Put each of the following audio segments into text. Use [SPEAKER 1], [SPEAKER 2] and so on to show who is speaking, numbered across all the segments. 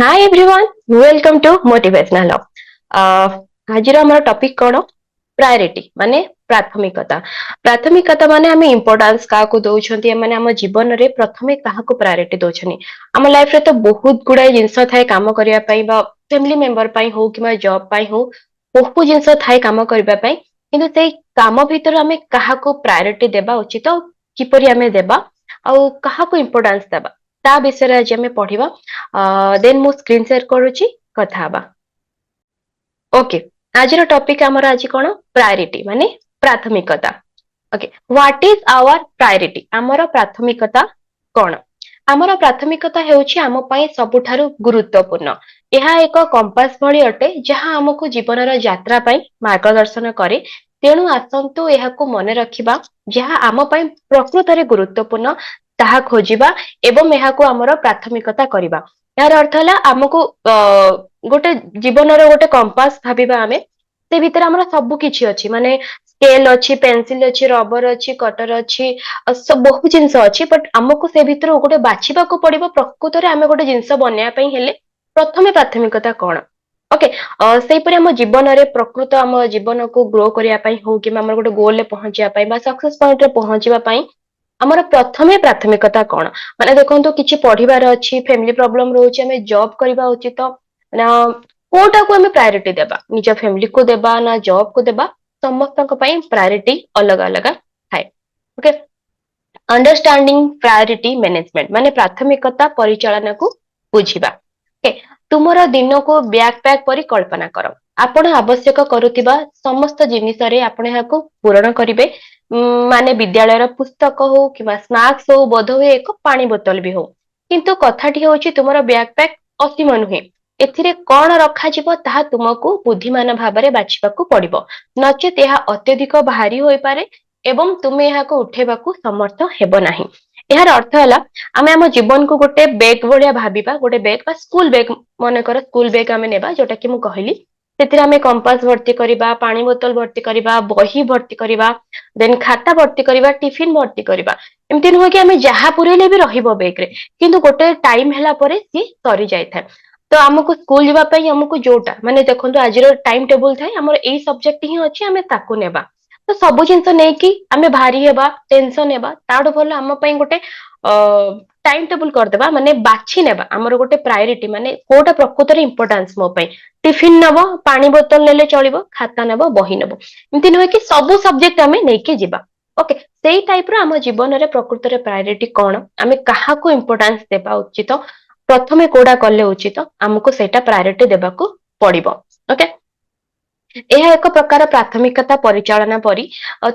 [SPEAKER 1] Hi everyone, welcome to Motivational Hub. ଆଜିର ଆମର topic କଣ? ପ୍ରାୟୋରିଟି ମାନେ ପ୍ରାଥମିକତା। ପ୍ରାଥମିକତା ମାନେ ଆମେ ଇମ୍ପୋର୍ଟାନ୍ସ କାହାକୁ ଦଉଛନ୍ତି, ମାନେ ଆମ ଜୀବନରେ ପ୍ରଥମେ କାହାକୁ ପ୍ରାୟୋରିଟି ଦଉଛନ୍ତି। ଆମ ଲାଇଫରେ ତ ବହୁତ ଗୁଡାଏ ଜିନିଷ ଥାଏ କାମ କରିବା ପାଇଁ, ବା ଫ୍ୟାମିଲି ମେମ୍ବର ପାଇଁ ହଉ କିମ୍ବା ଜବ ପାଇଁ ହଉ, ବହୁତ ଜିନିଷ ଥାଏ କାମ କରିବା ପାଇଁ। କିନ୍ତୁ ସେଇ କାମ ଭିତରେ ଆମେ କାହାକୁ ପ୍ରାୟୋରିଟି ଦେବା ଉଚିତ ଆଉ କିପରି ଆମେ ଦେବା ଆଉ କାହାକୁ ଇମ୍ପୋର୍ଟାନ୍ସ ଦେବା, ତା ବିଷୟରେ ଆଜି ଆମେ ପଢିବା। ଦେନ୍ ମୁଁ ସ୍କ୍ରିନ୍ ସେୟାର କରୁଛି, କଥା ହବା। ଓକେ, ଆଜିର ଟପିକ ଆମର ଆଜି କଣ? ପ୍ରାୟୋରିଟି ମାନେ ପ୍ରାଥମିକତା। Okay, what is our priority? ଆମର ପ୍ରାଥମିକତା କଣ? ଆମର ପ୍ରାଥମିକତା ହେଉଛି ଆମ ପାଇଁ ସବୁଠାରୁ ଗୁରୁତ୍ୱପୂର୍ଣ୍ଣ। ଏହା ଏକ କମ୍ପାସ ଭଳି ଅଟେ, ଯାହା ଆମକୁ ଜୀବନର ଯାତ୍ରା ପାଇଁ ମାର୍ଗଦର୍ଶନ କରେ। ତେଣୁ ଆସନ୍ତୁ ଏହାକୁ ମନେ ରଖିବା, ଯାହା ଆମ ପାଇଁ ପ୍ରକୃତରେ ଗୁରୁତ୍ୱପୂର୍ଣ୍ଣ ତାହା ଖୋଜିବା ଏବଂ ଏହାକୁ ଆମର ପ୍ରାଥମିକତା କରିବା। ଏହାର ଅର୍ଥ ହେଲା ଆମକୁ ଗୋଟେ ଜୀବନର ଗୋଟେ କମ୍ପାସ ଭାବିବା ଆମେ। ସେ ଭିତରେ ଆମର ସବୁ କିଛି ଅଛି, ମାନେ ସ୍କେଲ ଅଛି, ପେନସିଲ ଅଛି, ରବର ଅଛି, କଟର ଅଛି, ଆଉ ବହୁତ ଜିନିଷ ଅଛି। ବଟ ଆମକୁ ସେ ଭିତରୁ ଗୋଟେ ବାଛିବାକୁ ପଡିବ। ପ୍ରକୃତରେ ଆମେ ଗୋଟେ ଜିନିଷ ବନେଇବା ପାଇଁ ହେଲେ ପ୍ରଥମେ ପ୍ରାଥମିକତା କଣ? ଓକେ, ସେଇପରି ଆମ ଜୀବନରେ ପ୍ରକୃତ ଆମ ଜୀବନକୁ ଗ୍ରୋ କରିବା ପାଇଁ ହଉ କିମ୍ବା ଆମର ଗୋଟେ ଗୋଲରେ ପହଞ୍ଚିବା ପାଇଁ ବା ସକ୍ସେସ ପଏଣ୍ଟରେ ପହଞ୍ଚିବା ପାଇଁ ଆମର ପ୍ରଥମେ ପ୍ରାଥମିକତା କଣ? ମାନେ ଦେଖନ୍ତୁ, କିଛି ପଢିବାର ଅଛି, ଫ୍ୟାମିଲି ପ୍ରୋବ୍ଲେମ ରହୁଛି, ଆମେ ଜବ କରିବା ଉଚିତ ନା, କୋଉଟାକୁ ଆମେ ପ୍ରାୟୋରିଟି ଦେବା? ନିଜ ଫ୍ୟାମିଲିକୁ ଦେବା ନା ଜବ କୁ ଦେବା? ସମସ୍ତଙ୍କ ପାଇଁ ପ୍ରାୟୋରିଟି ଅଲଗା ଅଲଗା ଥାଏ। ଓକେ, ଅଣ୍ଡରଷ୍ଟାଣ୍ଡିଂ ପ୍ରାୟୋରିଟି ମ୍ୟାନେଜମେଣ୍ଟ ମାନେ ପ୍ରାଥମିକତା ପରିଚାଳନାକୁ ବୁଝିବା। ଓକେ, ତୁମର ଦିନକୁ ବ୍ୟାଗ ପ୍ୟାକ୍ ପରି କଳ୍ପନା କର। ଆପଣ ଆବଶ୍ୟକ କରୁଥିବା ସମସ୍ତ ଜିନିଷରେ ଆପଣ ଏହାକୁ ପୂରଣ କରିବେ, ମାନେ ବିଦ୍ୟାଳୟର ପୁସ୍ତକ ହଉ କିମ୍ବା ସ୍ନାକ୍ସ ହଉ, ବୋଧହୁଏ ଏକ ପାଣି ବୋତଲ ବି ହଉ। କିନ୍ତୁ କଥାଟି ହେଉଛି, ତୁମର ବ୍ୟାଗ ପ୍ୟାକ୍ ଅସୀମ ନୁହେଁ। ଏଥିରେ କଣ ରଖାଯିବ ତାହା ତୁମକୁ ବୁଦ୍ଧିମାନ ଭାବରେ ବାଛିବାକୁ ପଡିବ, ନଚେତ ଏହା ଅତ୍ୟଧିକ ଭାରି ହୋଇପାରେ ଏବଂ ତୁମେ ଏହାକୁ ଉଠେଇବାକୁ ସମର୍ଥ ହେବ ନାହିଁ। ଏହାର ଅର୍ଥ ହେଲା, ଆମେ ଆମ ଜୀବନକୁ ଗୋଟେ ବେଗ ଭଳିଆ ଭାବିବା। ଗୋଟେ ବେଗ ବା ସ୍କୁଲ ବେଗ ମନେକର, ସ୍କୁଲ ବେଗ ଆମେ ନେବା, ଯୋଉଟା କି ମୁଁ କହିଲି। ସେଥିରେ ଆମେ କମ୍ପାସ ଭର୍ତ୍ତି କରିବା, ପାଣି ବୋତଲ ଭର୍ତ୍ତି କରିବା, ବହି ଭର୍ତ୍ତି କରିବା, ଦେନ୍ ଖାତା ଭର୍ତ୍ତି କରିବା, ଟିଫିନ ଭର୍ତ୍ତି କରିବା। ଏମିତି ନୁହେଁ କି ଆମେ ଯାହା ପୁରେଇଲେ ବି ରହିବ ବେଗରେ, କିନ୍ତୁ ଗୋଟେ ଟାଇମ ହେଲା ପରେ ସିଏ ସରି ଯାଇଥାଏ। ତ ଆମକୁ ସ୍କୁଲ ଯିବା ପାଇଁ ଆମକୁ ଯୋଉଟା, ମାନେ ଦେଖନ୍ତୁ, ଆଜିର ଟାଇମ ଟେବୁଲ ଥାଏ, ଆମର ଏଇ ସବଜେକ୍ଟ ହିଁ ଅଛି, ଆମେ ତାକୁ ନେବା। ତ ସବୁ ଜିନିଷ ନେଇକି ଆମେ ଭାରି ହେବା, ଟେନସନ ହେବା, ତାଠୁ ଭଲ ଆମ ପାଇଁ ଗୋଟେ ଟାଇମ ଟେବୁଲ କରିଦେବା, ମାନେ ବାଛି ନେବା ଆମର ଗୋଟେ ପ୍ରାୟୋରିଟି, ମାନେ କୋଉଟା ପ୍ରକୃତରେ ଇମ୍ପୋର୍ଟାନ୍ସ ମୋ ପାଇଁ। ଟିଫିନ ନବ, ପାଣି ବୋତଲ ନେଲେ ଚଳିବ, ଖାତା ନେବ, ବହି ନେବ। ଏମିତି ନୁହେଁ କି ସବୁ ସବଜେକ୍ଟ ଆମେ ନେଇକି ଯିବା। ଓକେ, ସେଇ ଟାଇପ ର ଆମ ଜୀବନରେ ପ୍ରକୃତରେ ପ୍ରାୟୋରିଟି କଣ, ଆମେ କାହାକୁ ଇମ୍ପୋର୍ଟାନ୍ସ ଦେବା ଉଚିତ, ପ୍ରଥମେ କୋଉଟା କଲେ ଉଚିତ, ଆମକୁ ସେଇଟା ପ୍ରାୟୋରିଟି ଦେବାକୁ ପଡିବ। ଓକେ, ଏହା ଏକ ପ୍ରକାର ପ୍ରାଥମିକତା ପରିଚାଳନା ପରି।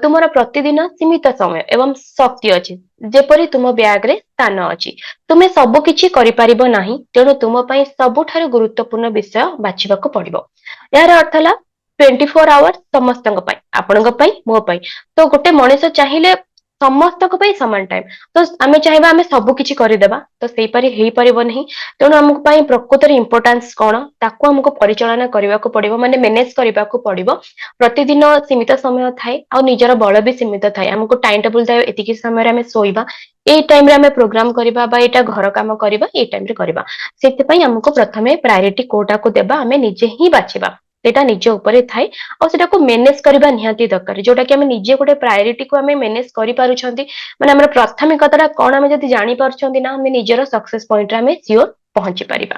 [SPEAKER 1] ତୁମର ପ୍ରତିଦିନ ସୀମିତ ସମୟ ଏବଂ ଶକ୍ତି ଅଛି, ଯେପରି ତୁମ ବ୍ୟାଗରେ ସ୍ଥାନ ଅଛି। ତୁମେ ସବୁ କିଛି କରିପାରିବ ନାହିଁ, ତେଣୁ ତୁମ ପାଇଁ ସବୁଠାରୁ ଗୁରୁତ୍ୱପୂର୍ଣ୍ଣ ବିଷୟ ବାଛିବାକୁ ପଡିବ। ଏହାର ଅର୍ଥ ହେଲା, 24 ଆୱାର ସମସ୍ତଙ୍କ ପାଇଁ, ଆପଣଙ୍କ ପାଇଁ, ମୋ ପାଇଁ। ତ ଗୋଟେ ମଣିଷ ଚାହିଁଲେ ସମସ୍ତଙ୍କ ପାଇଁ ସମାନ ଟାଇମ। ତ ଆମେ ଚାହିଁବା ଆମେ ସବୁ କିଛି କରିଦେବା, ତ ସେଇପରି ହେଇପାରିବ ନାହିଁ। ତେଣୁ ଆମକୁ ପାଇଁ ପ୍ରକୃତରେ ଇମ୍ପୋର୍ଟାନ୍ସ କଣ, ତାକୁ ଆମକୁ ପରିଚାଳନା କରିବାକୁ ପଡିବ, ମାନେ ମ୍ୟାନେଜ କରିବାକୁ ପଡିବ। ପ୍ରତିଦିନ ସୀମିତ ସମୟ ଥାଏ ଆଉ ନିଜର ବଳ ବି ସୀମିତ ଥାଏ। ଆମକୁ ଟାଇମ ଟେବୁଲ ଥାଏ, ଏତିକି ସମୟରେ ଆମେ ଶୋଇବା, ଏଇ ଟାଇମରେ ଆମେ ପ୍ରୋଗ୍ରାମ କରିବା ବା ଏଇଟା ଘର କାମ କରିବା, ଏଇ ଟାଇମରେ କରିବା। ସେଥିପାଇଁ ଆମକୁ ପ୍ରଥମେ ପ୍ରାୟୋରିଟି କୋଉଟାକୁ ଦେବା, ଆମେ ନିଜେ ହିଁ ବାଛିବା। ସେଇଟା ନିଜ ଉପରେ ଥାଏ ଆଉ ସେଟାକୁ ମ୍ୟାନେଜ କରିବା ନିହାତି ଦରକାର। ଯୋଉଟା କି ଆମେ ନିଜେ ଗୋଟେ ପ୍ରାୟୋରିଟିକୁ ଆମେ ମ୍ୟାନେଜ କରିପାରୁଛନ୍ତି, ମାନେ ଆମର ପ୍ରାଥମିକତା ଟା କଣ ଆମେ ଯଦି ଜାଣିପାରୁଛନ୍ତି ନା, ଆମେ ନିଜର ସକ୍ସେସ ପଏଣ୍ଟରେ ଆମେ ସିଓର ପହଞ୍ଚି ପାରିବା।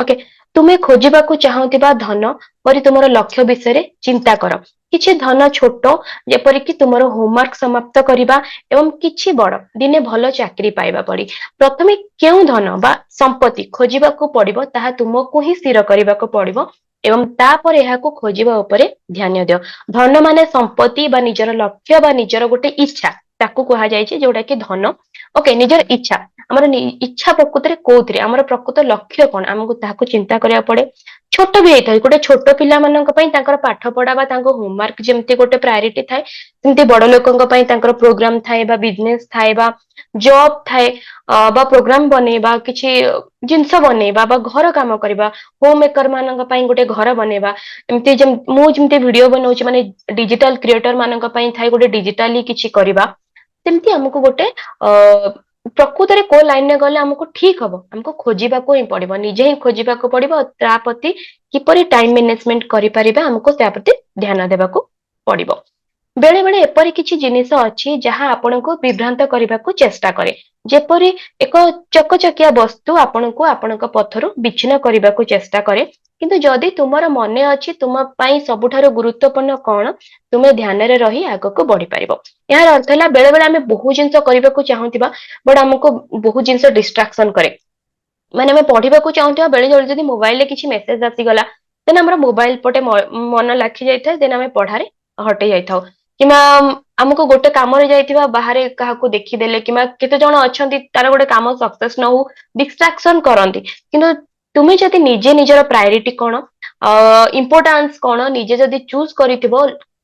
[SPEAKER 1] ଓକେ, ତୁମେ ଖୋଜିବାକୁ ଚାହୁଁଥିବା ଧନ ପରି ତୁମର ଲକ୍ଷ୍ୟ ବିଷୟରେ ଚିନ୍ତା କର। କିଛି ଧନ ଛୋଟ, ଯେପରିକି ତୁମର ହୋମୱାର୍କ ସମାପ୍ତ କରିବା, ଏବଂ କିଛି ବଡ, ଦିନେ ଭଲ ଚାକିରି ପାଇବା ପରି। ପ୍ରଥମେ କେଉଁ ଧନ ବା ସମ୍ପତ୍ତି ଖୋଜିବାକୁ ପଡିବ, ତାହା ତୁମକୁ ହିଁ ସ୍ଥିର କରିବାକୁ ପଡିବ ଏବଂ ତାପରେ ଏହାକୁ ଖୋଜିବା ଉପରେ ଧ୍ୟାନ ଦିଅ। ଧନ ମାନେ ସମ୍ପତ୍ତି ବା ନିଜର ଲକ୍ଷ୍ୟ ବା ନିଜର ଗୋଟେ ଇଚ୍ଛା, ତାକୁ କୁହାଯାଇଛି, ଯୋଉଟା କି ଧନ। ଓକେ, ନିଜର ଇଚ୍ଛା, ଆମର ଇଚ୍ଛା ପ୍ରକୃତରେ କୋଉଥିରେ, ଆମର ପ୍ରକୃତ ଲକ୍ଷ୍ୟ କଣ, ଆମକୁ ତାହାକୁ ଚିନ୍ତା କରିବାକୁ ପଡେ। ଛୋଟ ବି ହେଇଥାଏ, ଗୋଟେ ଛୋଟ ପିଲାମାନଙ୍କ ପାଇଁ ତାଙ୍କର ପାଠ ପଢା ବା ତାଙ୍କ ହୋମୱାର୍କ ଯେମିତି ଗୋଟେ ପ୍ରାୟୋରିଟି ଥାଏ, ସେମିତି ବଡ ଲୋକଙ୍କ ପାଇଁ ତାଙ୍କର ପ୍ରୋଗ୍ରାମ ଥାଏ ବା ବିଜନେସ ଥାଏ ବା ଜବ ଥାଏ ବା ପ୍ରୋଗ୍ରାମ ବନେଇବା, କିଛି ଜିନିଷ ବନେଇବା ବା ଘର କାମ କରିବା, ହୋମ ମେକର ମାନଙ୍କ ପାଇଁ ଗୋଟେ ଘର ବନେଇବା। ଏମିତି ମୁଁ ଯେମିତି ଭିଡିଓ ବନଉଛି, ମାନେ ଡିଜିଟାଲ କ୍ରିଏଟର ମାନଙ୍କ ପାଇଁ ଥାଏ ଗୋଟେ ଡିଜିଟାଲି କିଛି କରିବା। ସେମିତି ଆମକୁ ଗୋଟେ ପ୍ରକୃତରେ କୋଉ ଲାଇନରେ ଗଲେ ଆମକୁ ଠିକ ହବ, ଆମକୁ ଖୋଜିବାକୁ ହିଁ ପଡିବ, ନିଜେ ହିଁ ଖୋଜିବାକୁ ପଡିବ। ତା ପ୍ରତି କିପରି ଟାଇମ ମ୍ୟାନେଜମେଣ୍ଟ କରିପାରିବା, ଆମକୁ ତା ପ୍ରତି ଧ୍ୟାନ ଦେବାକୁ ପଡିବ। ବେଳେ ବେଳେ ଏପରି କିଛି ଜିନିଷ ଅଛି ଯାହା ଆପଣଙ୍କୁ ବିଭ୍ରାନ୍ତ କରିବାକୁ ଚେଷ୍ଟା କରେ, ଯେପରି ଏକ ଚକଚକିଆ ବସ୍ତୁ ଆପଣଙ୍କୁ ଆପଣଙ୍କ ପଥରୁ ବିଚ୍ଛିନ୍ନ କରିବାକୁ ଚେଷ୍ଟା କରେ। କିନ୍ତୁ ଯଦି ତୁମର ମନେ ଅଛି ତୁମ ପାଇଁ ସବୁଠାରୁ ଗୁରୁତ୍ୱପୂର୍ଣ୍ଣ କଣ, ତୁମେ ଧ୍ୟାନରେ ରହି ଆଗକୁ ବଢିପାରିବ। ଏହାର ଅର୍ଥ ହେଲା, ବେଳେ ବେଳେ ଆମେ ବହୁତ ଜିନିଷ କରିବାକୁ ଚାହୁଁଥିବା, ବଟ ଆମକୁ ବହୁତ ଜିନିଷ ଡିଷ୍ଟ୍ରାକ୍ସନ କରେ। ମାନେ ଆମେ ପଢିବାକୁ ଚାହୁଁଥିବା ବେଳେ ବେଳେ ଯଦି ମୋବାଇଲରେ କିଛି ମେସେଜ ଆସିଗଲା, ଦେନ୍ ଆମର ମୋବାଇଲ ପଟେ ମନ ଲାଖି ଯାଇଥାଏ, ଦେନ୍ ଆମେ ପଢାରେ ହଟେଇ ଯାଇଥାଉ। କିମ୍ବା ଆମକୁ ଗୋଟେ କାମରେ ଯାଇଥିବା, ବାହାରେ କାହାକୁ ଦେଖିଦେଲେ, କିମ୍ବା କେତେ ଜଣ ଅଛନ୍ତି ତାର ଗୋଟେ କାମ ସକ୍ସେସ ନ ହଉ, ଡିଷ୍ଟ୍ରାକ୍ସନ କରନ୍ତି। କିନ୍ତୁ ତୁମେ ଯଦି ନିଜେ ନିଜର ପ୍ରାୟୋରିଟି କଣ, ଇମ୍ପୋର୍ଟାନ୍ସ କଣ ନିଜେ ଯଦି ଚୁଜ କରିଥିବ,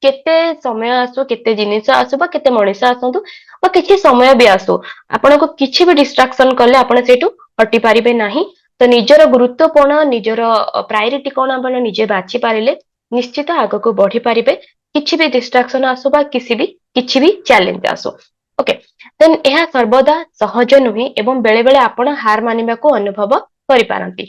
[SPEAKER 1] କେତେ ସମୟ ଆସୁ, କେତେ ଜିନିଷ ଆସୁ ବା କେତେ ମଣିଷ ଆସନ୍ତୁ ବା କିଛି ସମୟ ବି ଆସୁ, ଆପଣଙ୍କୁ କିଛି ବି ଡିଷ୍ଟ୍ରାକ୍ସନ କଲେ ଆପଣ ସେଇଠୁ ହଟି ପାରିବେ ନାହିଁ। ତ ନିଜର ଗୁରୁତ୍ୱପୂର୍ଣ୍ଣ, ନିଜର ପ୍ରାୟୋରିଟି କଣ ଆପଣ ନିଜେ ବାଛି ପାରିଲେ ନିଶ୍ଚିତ ଆଗକୁ ବଢି ପାରିବେ, କିଛି ବି ଡିଷ୍ଟ୍ରାକ୍ସନ ଆସୁ ବା କିଛି ବି ଚ୍ୟାଲେଞ୍ଜ ଆସୁ। ଓକେ, ଦେନ୍ ଏହା ସର୍ବଦା ସହଜ ନୁହେଁ ଏବଂ ବେଳେ ବେଳେ ଆପଣ ହାର ମାନିବାକୁ ଅନୁଭବ କରିପାରନ୍ତି।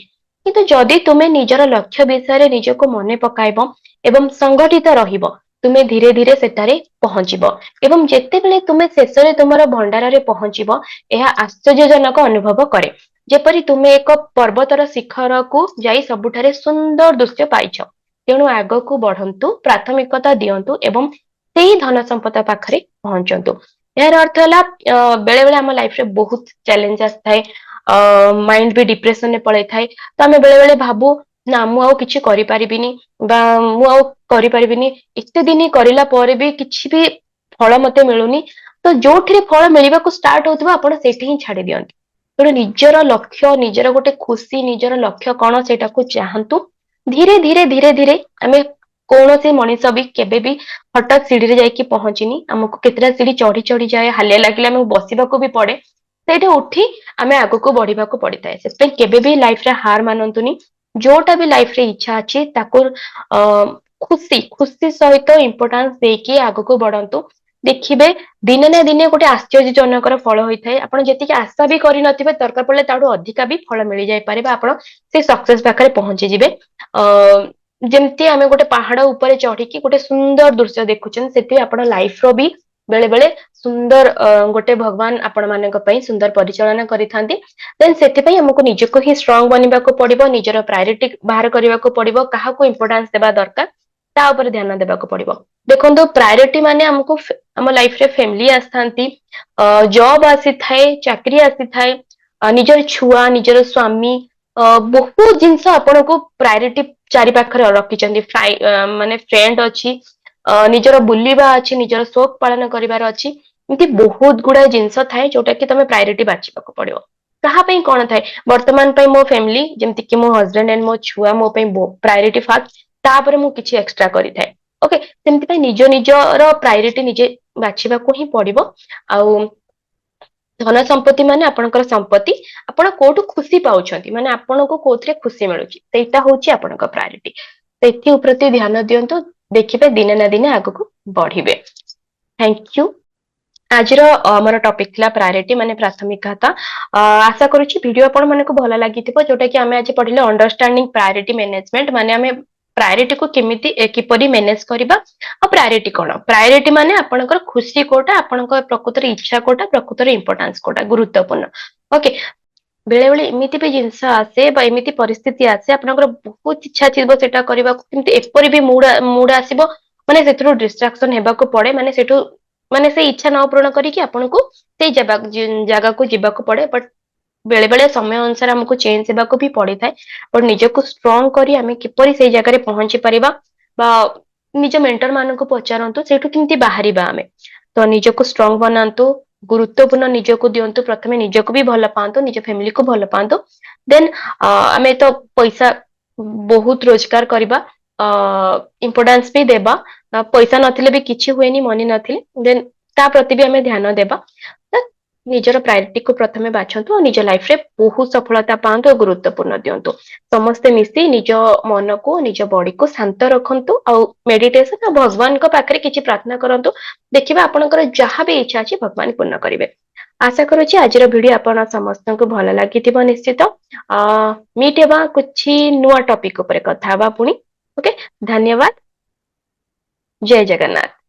[SPEAKER 1] କିନ୍ତୁ ଯଦି ତୁମେ ନିଜର ଲକ୍ଷ୍ୟ ବିଷୟରେ ନିଜକୁ ମନେ ପକାଇବ ଏବଂ ସଂଗଠିତ ରହିବ, ତୁମେ ଧୀରେ ଧୀରେ ସେଠାରେ ପହଞ୍ଚିବ ଏବଂ ଯେତେବେଳେ ତୁମେ ଶେଷରେ ତୁମର ଭଣ୍ଡାରରେ ପହଞ୍ଚିବ, ଏହା ଆଶ୍ଚର୍ଯ୍ୟଜନକ ଅନୁଭବ କରେ, ଯେପରି ତୁମେ ଏକ ପର୍ବତର ଶିଖରକୁ ଯାଇ ସବୁଠାରେ ସୁନ୍ଦର ଦୃଶ୍ୟ ପାଇଛ। ତେଣୁ ଆଗକୁ ବଢନ୍ତୁ, ପ୍ରାଥମିକତା ଦିଅନ୍ତୁ ଏବଂ ସେଇ ଧନ ସମ୍ପଦ ପାଖରେ ପହଞ୍ଚନ୍ତୁ। ଏହାର ଅର୍ଥ ହେଲା, ବେଳେ ବେଳେ ଆମ ଲାଇଫରେ ବହୁତ ଚ୍ୟାଲେଞ୍ଜ ଆସିଥାଏ, ମାଇଣ୍ଡ ବି ଡିପ୍ରେସନରେ ପଳେଇଥାଏ। ତ ଆମେ ବେଳେ ବେଳେ ଭାବୁ, ନା, ମୁଁ ଆଉ କିଛି କରିପାରିବିନି ବା ମୁଁ ଆଉ କରିପାରିବିନି, ଏତେ ଦିନ କରିଲା ପରେ ବି କିଛି ବି ଫଳ ମତେ ମିଳୁନି। ତ ଯୋଉଥିରେ ଫଳ ମିଳିବାକୁ ଷ୍ଟାର୍ଟ ହଉଥିବ, ଆପଣ ସେଇଠି ହିଁ ଛାଡି ଦିଅନ୍ତି। ତେଣୁ ନିଜର ଲକ୍ଷ୍ୟ, ନିଜର ଗୋଟେ ଖୁସି, ନିଜର ଲକ୍ଷ୍ୟ କଣ ସେଇଟାକୁ ଚାହାନ୍ତୁ। ଧୀରେ ଧୀରେ ଧୀରେ ଧୀରେ ଆମେ କୌଣସି ମଣିଷ ବି କେବେ ବି ହଠାତ୍ ସିଢିରେ ଯାଇକି ପହଞ୍ଚିନି। ଆମକୁ କେତେଟା ସିଢି ଚଢି ଚଢି ଯାଏ, ହାଲିଆ ଲାଗିଲେ ଆମକୁ ବସିବାକୁ ବି ପଡେ। ସେଇଠି ଉଠି ଆମେ ଆଗକୁ ବଢିବାକୁ ପଡିଥାଏ। ସେଥିପାଇଁ କେବେ ବି ଲାଇଫରେ ହାର ମାନନ୍ତୁନି। ଯୋଉଟା ବି ଲାଇଫରେ ଇଚ୍ଛା ଅଛି, ତାକୁ ଖୁସି ଖୁସି ସହିତ ଇମ୍ପୋର୍ଟାନ୍ସ ଦେଇକି ଆଗକୁ ବଢନ୍ତୁ। ଦେଖିବେ, ଦିନେ ନା ଦିନେ ଗୋଟେ ଆଶ୍ଚର୍ଯ୍ୟଜନକର ଫଳ ହୋଇଥାଏ। ଆପଣ ଯେତିକି ଆଶା ବି କରିନଥିବେ, ଦରକାର ପଡିଲେ ତାଠୁ ଅଧିକା ବି ଫଳ ମିଳିଯାଇପାରେ ବା ଆପଣ ସେ ସକ୍ସେସ ପାଖରେ ପହଞ୍ଚିଯିବେ। ଯେମିତି ଆମେ ଗୋଟେ ପାହାଡ ଉପରେ ଚଢିକି ଗୋଟେ ସୁନ୍ଦର ଦୃଶ୍ୟ ଦେଖୁଛନ୍ତି, ସେଠି ଆପଣ ଲାଇଫ ର ବି ବେଳେ ବେଳେ ସୁନ୍ଦର ଗୋଟେ ଭଗବାନ ଆପଣ ମାନଙ୍କ ପାଇଁ ସୁନ୍ଦର ପରିଚାଳନା କରିଥାନ୍ତି। ଦେନ୍ ସେଥିପାଇଁ ଆମକୁ ନିଜକୁ ହିଁ ଷ୍ଟ୍ରଙ୍ଗ ବନିବାକୁ ପଡିବ, ନିଜର ପ୍ରାୟୋରିଟି ବାହାର କରିବାକୁ ପଡିବ, କାହାକୁ ଇମ୍ପୋର୍ଟାନ୍ସ ଦେବା ଦରକାର ତା ଉପରେ ଧ୍ୟାନ ଦେବାକୁ ପଡିବ। ଦେଖନ୍ତୁ, ପ୍ରାୟୋରିଟି ମାନେ ଆମକୁ ଆମ ଲାଇଫରେ ଫ୍ୟାମିଲି ଆସିଥାନ୍ତି, ଜବ ଆସିଥାଏ, ଚାକିରି ଆସିଥାଏ, ନିଜର ଛୁଆ, ନିଜର ସ୍ଵାମୀ, ବହୁତ ଜିନିଷ ଆପଣଙ୍କୁ ପ୍ରାୟୋରିଟି ଚାରି ପାଖରେ ରଖିଛନ୍ତି। ମାନେ ଫ୍ରେଣ୍ଡ ଅଛି, ନିଜର ବୁଲିବା ଅଛି, ନିଜର ସୌକ ପାଳନ କରିବାର ଅଛି। ଏମିତି ବହୁତ ଗୁଡାଏ ଜିନିଷ ଥାଏ ଯୋଉଟା କି ତମେ ପ୍ରାୟୋରିଟି ବାଛିବାକୁ ପଡିବ, କାହା ପାଇଁ କଣ ଥାଏ। ବର୍ତ୍ତମାନ ପାଇଁ ମୋ ଫ୍ୟାମିଲି, ଯେମିତି କି ମୋ ହଜବେଣ୍ଡ ଆଣ୍ଡ ମୋ ଛୁଆ ମୋ ପାଇଁ ପ୍ରାୟୋରିଟି ଫାର୍ଷ୍ଟ, ତାପରେ ମୁଁ କିଛି ଏକ୍ସଟ୍ରା କରିଥାଏ। ଓକେ, ସେମିତି ପାଇଁ ନିଜ ନିଜର ପ୍ରାୟୋରିଟି ନିଜେ ବାଛିବାକୁ ହିଁ ପଡିବ। ଆଉ ଧନ ସମ୍ପତ୍ତି ମାନେ ଆପଣଙ୍କର ସମ୍ପତ୍ତି, ଆପଣ କୋଉଠୁ ଖୁସି ପାଉଛନ୍ତି, ମାନେ ଆପଣଙ୍କୁ କୋଉଥିରେ ଖୁସି ମିଳୁଛି, ସେଇଟା ହଉଛି ଆପଣଙ୍କ ପ୍ରାୟୋରିଟି। ସେଥି ପ୍ରତି ଧ୍ୟାନ ଦିଅନ୍ତୁ, ଦେଖିବେ ଦିନେ ନା ଦିନେ ଆଗକୁ ବଢିବେ। Thank you. ଆଜିର ଆମର ଟପିକ ଥିଲା ପ୍ରାୟୋରିଟି ମାନେ ପ୍ରାଥମିକତା। ଆଶା କରୁଛି ଭିଡିଓ ଆପଣ ମାନଙ୍କୁ ଭଲ ଲାଗିଥିବ, ଯୋଉଟା କି ଆମେ ଆଜି ପଢିଲେ ଅଣ୍ଡରଷ୍ଟାଣ୍ଡିଂ ପ୍ରାୟୋରିଟି ମ୍ୟାନେଜମେଣ୍ଟ, ମାନେ ଆମେ ପ୍ରାୟୋରିଟିକୁ କେମିତି କିପରି ମ୍ୟାନେଜ କରିବା ଆଉ ପ୍ରାୟୋରିଟି କଣ। ପ୍ରାୟୋରିଟି ମାନେ ଆପଣଙ୍କର ଖୁସି କୋଉଟା, ଆପଣଙ୍କ ପ୍ରକୃତରେ ଇଚ୍ଛା କୋଉଟା, ପ୍ରକୃତରେ ଇମ୍ପୋର୍ଟାନ୍ସ କୋଉଟା, ଗୁରୁତ୍ୱପୂର୍ଣ୍ଣ। ଓକେ, ବେଳେ ବେଳେ ଏମିତି ବି ଜିନିଷ ଆସେ ବା ଏମିତି ପରିସ୍ଥିତି ଆସେ, ଆପଣଙ୍କର ବହୁତ ଇଚ୍ଛା ଥିବ ସେଟା କରିବାକୁ, କିନ୍ତୁ ଏପରି ବି ମୁଡ ଆସିବ, ମାନେ ସେଥିରୁ ଡିଷ୍ଟ୍ରାକ୍ସନ ହେବାକୁ ପଡେ, ମାନେ ସେଠୁ ମାନେ ସେ ଇଚ୍ଛା ନ ପୂରଣ କରିକି ଆପଣଙ୍କୁ ସେଇ ଜାଗାକୁ ଯିବାକୁ ପଡେ। ବଟ ବେଳେ ବେଳେ ସମୟ ଅନୁସାରେ ଆମକୁ ଚେଞ୍ଜ ହେବାକୁ ବି ପଡିଥାଏ। ବଟ ନିଜକୁ ଷ୍ଟ୍ରଙ୍ଗ କରି ଆମେ କିପରି ସେଇ ଜାଗାରେ ପହଞ୍ଚି ପାରିବା ବା ନିଜ ମେଣ୍ଟର ମାନଙ୍କୁ ପଚାରନ୍ତୁ ସେଇଠୁ କେମିତି ବାହାରିବା ଆମେ। ତ ନିଜକୁ ଷ୍ଟ୍ରଙ୍ଗ ବନାନ୍ତୁ, ଗୁରୁତ୍ୱପୂର୍ଣ୍ଣ ନିଜକୁ ଦିଅନ୍ତୁ, ପ୍ରଥମେ ନିଜକୁ ବି ଭଲ ପାଆନ୍ତୁ, ନିଜ ଫ୍ୟାମିଲିକୁ ଭଲ ପାଆନ୍ତୁ। ଦେନ୍ ଆମେ ତ ପଇସା ବହୁତ ରୋଜଗାର କରିବା, ଇମ୍ପୋର୍ଟାନ୍ସ ବି ଦେବା। ପଇସା ନଥିଲେ ବି କିଛି ହୁଏନି, ମନି ନଥିଲେ। ଦେନ୍ ତା ପ୍ରତି ବି ଆମେ ଧ୍ୟାନ ଦେବା। ତ ନିଜର ପ୍ରାୟୋରିଟିକୁ ପ୍ରଥମେ ବାଛନ୍ତୁ ଆଉ ନିଜ ଲାଇଫରେ ବହୁତ ସଫଳତା ପାଆନ୍ତୁ ଆଉ ଗୁରୁତ୍ୱପୂର୍ଣ୍ଣ ଦିଅନ୍ତୁ। ସମସ୍ତେ ମିଶି ନିଜ ମନକୁ, ନିଜ ବଡିକୁ ଶାନ୍ତ ରଖନ୍ତୁ ଆଉ ମେଡିଟେସନ ଆଉ ଭଗବାନଙ୍କ ପାଖରେ କିଛି ପ୍ରାର୍ଥନା କରନ୍ତୁ। ଦେଖିବେ, ଆପଣଙ୍କର ଯାହା ବି ଇଚ୍ଛା ଅଛି, ଭଗବାନ ପୂର୍ଣ୍ଣ କରିବେ। ଆଶା କରୁଛି ଆଜିର ଭିଡିଓ ଆପଣ ସମସ୍ତଙ୍କୁ ଭଲ ଲାଗିଥିବ ନିଶ୍ଚିତ। ମିଟ୍ ହେବା, କିଛି ନୂଆ ଟପିକ ଉପରେ କଥା ହେବା ପୁଣି। ଓକେ, ଧନ୍ୟବାଦ, ଜୟ ଜଗନ୍ନାଥ।